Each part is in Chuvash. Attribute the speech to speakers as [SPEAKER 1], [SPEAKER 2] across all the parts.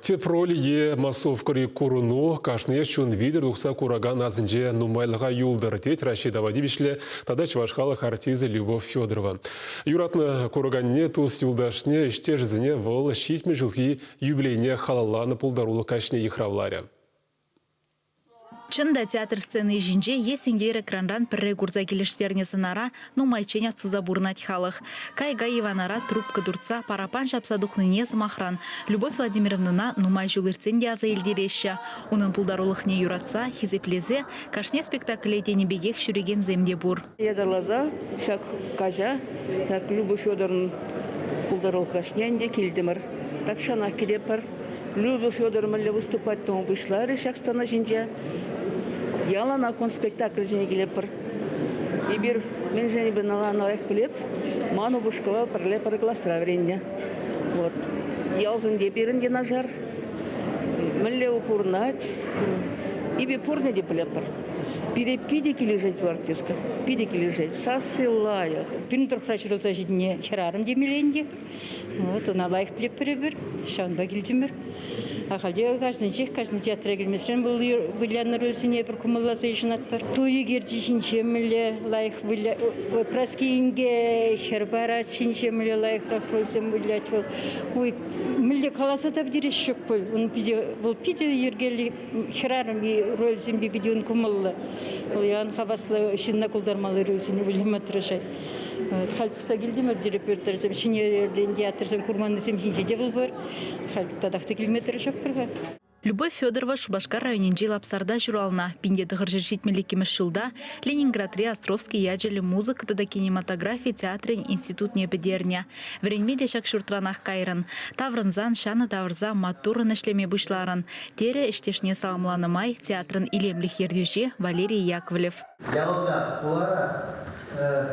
[SPEAKER 1] Тӗп роль е массовкӑри курӑну кашниех чун витӗр тухса куракан асӗнче нумайлӑха юлтӑр, тет Раҫҫей тава тивӗҫлӗ тата чӑваш халӑх артисчӗ Любовь Федорова. Юратнӑ кураканне, тус-юлташне, ӗҫтешӗсене вӑл 70 ҫулхи юбилейне халалланӑ пултарулӑх каҫне йыхравларӗ.
[SPEAKER 2] Чӑн та, театр сцени ҫинче е сенкер экранран пӗрре курса килӗштернӗ сӑнара нумайччен астуса пурӑнать халӑх. Кайка Иванара трубка туртса параппан ҫапса тухнине, сӑмахран, Любовь Владимировнӑна нумай ҫул иртсен те аса илтереҫҫӗ. Унӑн пултарулӑхне юратса, хисеплесе кашни спектакле тенӗ пекех ҫӳрекенсем те пур.
[SPEAKER 3] Ятарласа ҫак каҫа ҫак Люба Федоровнӑн пултарулӑх каҫне ӗнтӗ килтӗмӗр. Тахҫанах кӗтетпӗр. Люба Федоровна мӗнле выступать тума пуҫларӗ ҫак сцена ҫинче. Яланах ун спектакль ҫине килетпӗр. Эпир мӗншӗн эпир лайӑх пӗлеп, ман упӑшкапа пӗрле пӗр класра вӗреннӗ. Вот. Ялсенче пирӗн юнашар. Мӗнле пурӑнать, эпир пурне те пӗлетпӗр. Пире питӗ килӗшет ку артистка, питӗ килӗшет. Сасси лайӑх.
[SPEAKER 4] Пирӗн тӑрӑхра ҫуралса ҫитӗннӗ хӗрарӑм темелле ӗнтӗ. Вот ӑна лайӑх пӗлетпӗр эпир, ҫавӑнпа килтӗмӗр. Ахальте кашнинчех, кашни театра килмесрен вӑл вылянӑ рольсене эпир кӑмӑлласа йышӑнатпӑр. Туй ӳкерчӗ ҫинче мӗнле лайӑх выля... Праски инке хӗр парать ҫинче мӗнле лайӑхрах рольсем вылять вӑл. Ой, мӗнле каласа та пӗтерес ҫук пуль. Ун питӗ, вӑл питӗ йӗркеллӗ хӗрарӑм рольсемпе питӗ ун кӑмӑллӑ. Вӑл ялан хаваслӑ ҫынна култармалли рольсене выляма тӑрӑшать. Халь пухса килтӗмӗр репертуарсем, ҫӗнӗрен театрсем курманнисем ҫинче те вӑл пур. Халь татах та килме тӑрӑшатпӑр-ха.
[SPEAKER 2] Любовь Федорова Шупашкар районӗнчи Лапсарта ҫуралнӑ. 1972 ҫулта Ленинградри Островский ячӗллӗ музыка тата кинематографи театрӗн институтне пӗтернӗ. Вӗренме те ҫак ҫуртранах кайрӑн. Таврӑнсан ҫанӑ тавӑрса маттуррӑн ӗҫлеме пуҫларӑн, терӗ ӗҫтешне саламланӑ май театрӑн илемлӗх ертӳҫи Валерий Яковлев.
[SPEAKER 5] Ялта, хулара,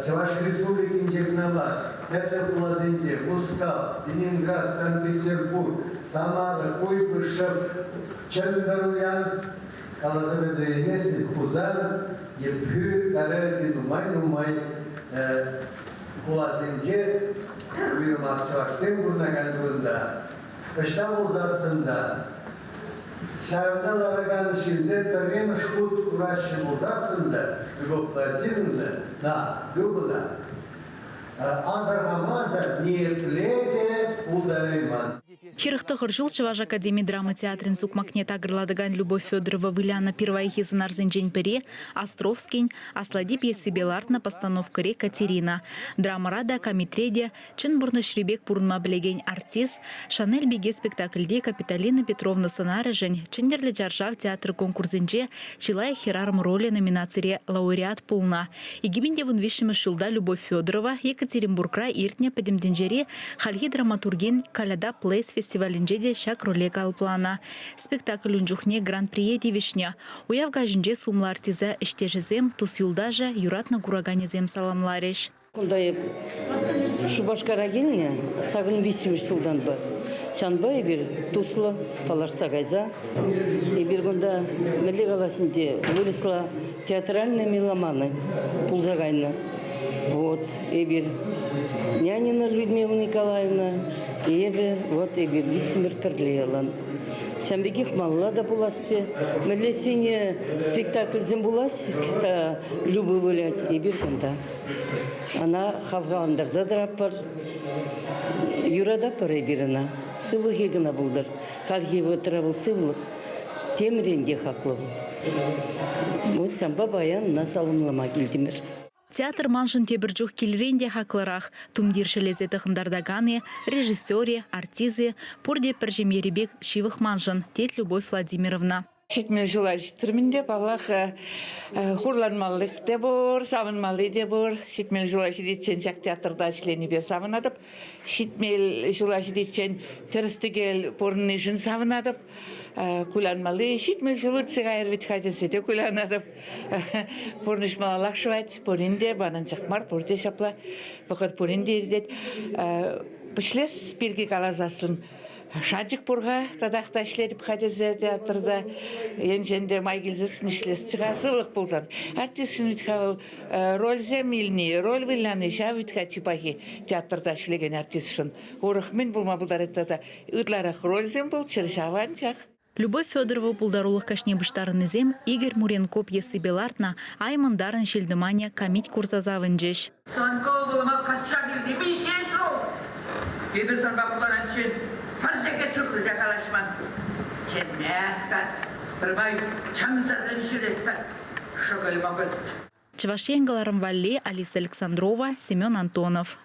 [SPEAKER 5] Чӑваш Республикинче кӑна мар, тӗрлӗ хуласенче, Мускав, Ленинград, Санкт-Петербург, Самара, Куйбышев, Чӗмпӗр, Ульяновск, каласа пӗтерейместӗн, Хусан, Ӗпхӳ тата ытти нумай-нумай хуласенче, уйрӑмах чӑвашсем пурӑнакан вырӑнта, ӑҫта пулсассӑн та Ҫакӑнта ларакан ҫынсем пӗрремӗш хут кураҫҫӗ пулсассӑн та Любовь Владимировна на Любӑна асӑрхамасӑр ниепле те пултарайман.
[SPEAKER 2] 49 ҫул Чӑваш академи драма театрӗн сукмакне такӑрлатакан Любовь Федорова вылянӑ пирвайхи сӑнарсенчен пӗри Островскин «Аслати» пьесипе лартнӑ постановкӑри Катерина. Драмӑра та, камитре те Чӑн пурнӑҫри пек пурӑнма пӗлекен артист «Шанель пике» спектакльте Капитолина Петровна сӑнарӗшӗн Чӗнтӗрлӗ чаршав театр конкурсӗнче Чи лайӑх хӗрарӑм ролӗ номинацире лауреат пулнӑ. 2013 ҫулта Любовь Федорова Екатеринбургра иртнӗ Пӗтӗм тӗнчери хальхи драматургин «Коляда Плейс» фестивалӗнче те ҫак роле калӑпланӑ. Спектакль ун чухне гран-прие тивӗҫнӗ. Уяв каҫӗнче сумлӑ артиста ӗҫтешӗсем, тус-юлташӗ, юратнӑ кураканӗсем саламларӗҫ.
[SPEAKER 6] Кунта эп Шупашкара килнӗ сакӑн виҫҫӗмӗш ҫултанпа. Ҫавӑнпа эпир туслӑ паллашса кайса эпир кунта мӗнле калас ӗнтӗ вырӑсла театральные меломаны пулса кайнӑ. Вот эпир Нянина Людмила Николаевна, эпӗ, вот эпир виҫсӗмӗр пӗрле ялан. Ҫавӑн пекех малалла та пуласчӗ. Мӗнле ҫӗнӗ спектакльсем пулас, кӑста Люба вылять, эпир кунта. Ӑна хавхалантарса тӑратпӑр. Юрататпӑр эпир ӑна. Сывлӑхӗ кӑна пултӑр. Хальхи вӑхӑтра вӑл сывлӑх темрен те хаклӑ вӑл. Вот ҫавӑнпа паян ӑна саламлама килтӗмӗр.
[SPEAKER 2] Театр маншӑн тепӗр чух килрен те хаклӑрах. Тумтир ҫӗлесе тӑхӑнтартакан-и, режиссер-и, артист-и пурте пӗр ҫемьери пек ҫывӑх маншӑн, тет Любовь Владимировна.
[SPEAKER 7] 70 ҫула ҫитрӗм ӗнтӗ, паллах, хурланмалли те пур, савӑнмалли те пур. 70 ҫула ҫитиччен ҫак театрта ӗҫленипе савӑнатӑп. 70 ҫула ҫитиччен тӗрӗс-тӗкел пурӑннишӗн савӑнатӑп. Кулянмалли 70 ҫул иртсе кайрӗ вӗт-ха тесе те кулянатӑп. Пурнӑҫ малаллах шӑвать, пурин те, манӑн чах мар, пурте ҫапла. Вӑхӑт пурин те иртет. Пӗҫлес пирки каласассӑн. Шанчӑк пур-ха, татах та ӗҫлетӗп-ха тесе театрта. Енчен те май килсессӗн ӗҫлесчӗ-ха, сывлӑх пулсан. Артистшӑн вӗт-ха вӑл рольсем илни, роль выляни ҫав вӗт-ха чи пахи театрта ӗҫлекен артистшӑн. Урӑх мӗн пулма пултарать тата? Ытларах рольсем пулччӑр ҫав анчах.
[SPEAKER 2] Любовь Федорова пултарулӑх каҫне пуҫтарӑннисем Игорь Муренко пьесипе лартнӑ «Ай мӑнтарӑн ҫил-тӑманӗ» камит курса савӑнчӗҫ.
[SPEAKER 8] Санпа ывӑлӑма качча килни миҫе ҫул? Эпир санпа куларанччен пӗр сехет чухлӗ те калаҫман. Чӗнместпӗр, пӗрмай чӗмсӗррӗн ҫӳретпӗр. Шӑкӑл-мӑкӑл.
[SPEAKER 2] Чӑваш Ен кӑларӑм валли Алиса Александрова, Семен Антонов.